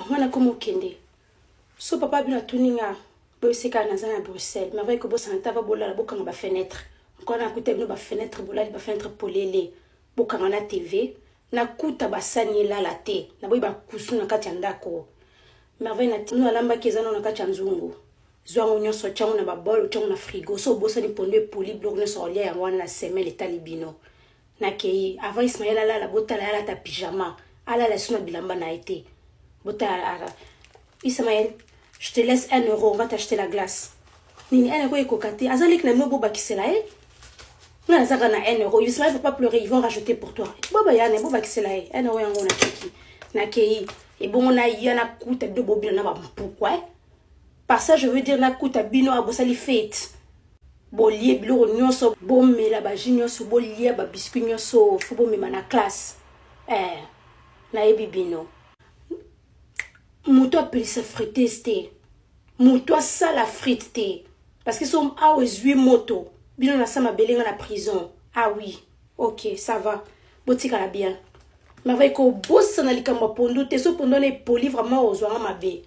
Nga nakomi okende. So papa bino atuni nga boyebisi kaka naza na Bruxelles. Merveille kobosana te ava bolala bokanga ba fenêtre. Encore nakuta bino ba fenêtre bolali ba fenêtre polele. Bokanga na TV. Nakuta basani elala te. Naboyi ba kusu na kati ya ndako. Merveille na tino alambaki eza na kati ya nzungu. Zwa yango nyonso tia yango na ba bol otia yango na frigo. So obosani pondu epoli biloko nyonso olia yango wana na semaine etali bino. Nakei avant Ismaël alala botala ye alata pyjama alala lisusu na bilamba na ye te botala Ismaël je te laisse 1 euro on va t'acheter la glace nini 1 euro ekoka te aza leki na bino bobakisela ye nga nazaka na 1 euro Ismaël faut pas pleurer ils vont rajouter pour toi bobayane bobakisela ye 1 euro yango nakeki nakei ebongo naya nakuta bino bobina na bampukwa eh? par ça je veux dire nakuta bino abosali fete Bolie biloko nyonso, bomela ba jus nyonso, bolia ba biscuit nyonso, fo bomema na classe. Eh, nayebi bino. Moto apelisa friteuse te. Moto asala frite te. Parce que so awa ezwi moto, bino na sa mabele nga na prison. Ah oui. Ok, ça va. Botikala bien. Merveille kobosana likambo ya pondu te so pondu wana epoli vraiment ozwanga mabe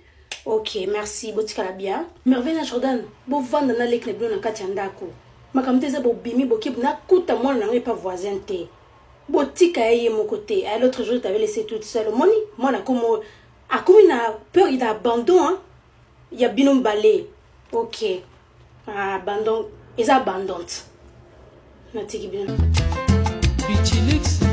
ok merci botikala bien merveille na jordan bovanda na leki na bino na kati ya ndako makambo te eza bobimi boke nakuta mwana na ngai epa voisin te botika ye ye moko te eh, l'autre jour t'avais laissé toute seule omoni mwana akomi akomi na peur d'abandon hein? ya bino mibale ok ah, abandon eza abandonte natiki bino Bichilix.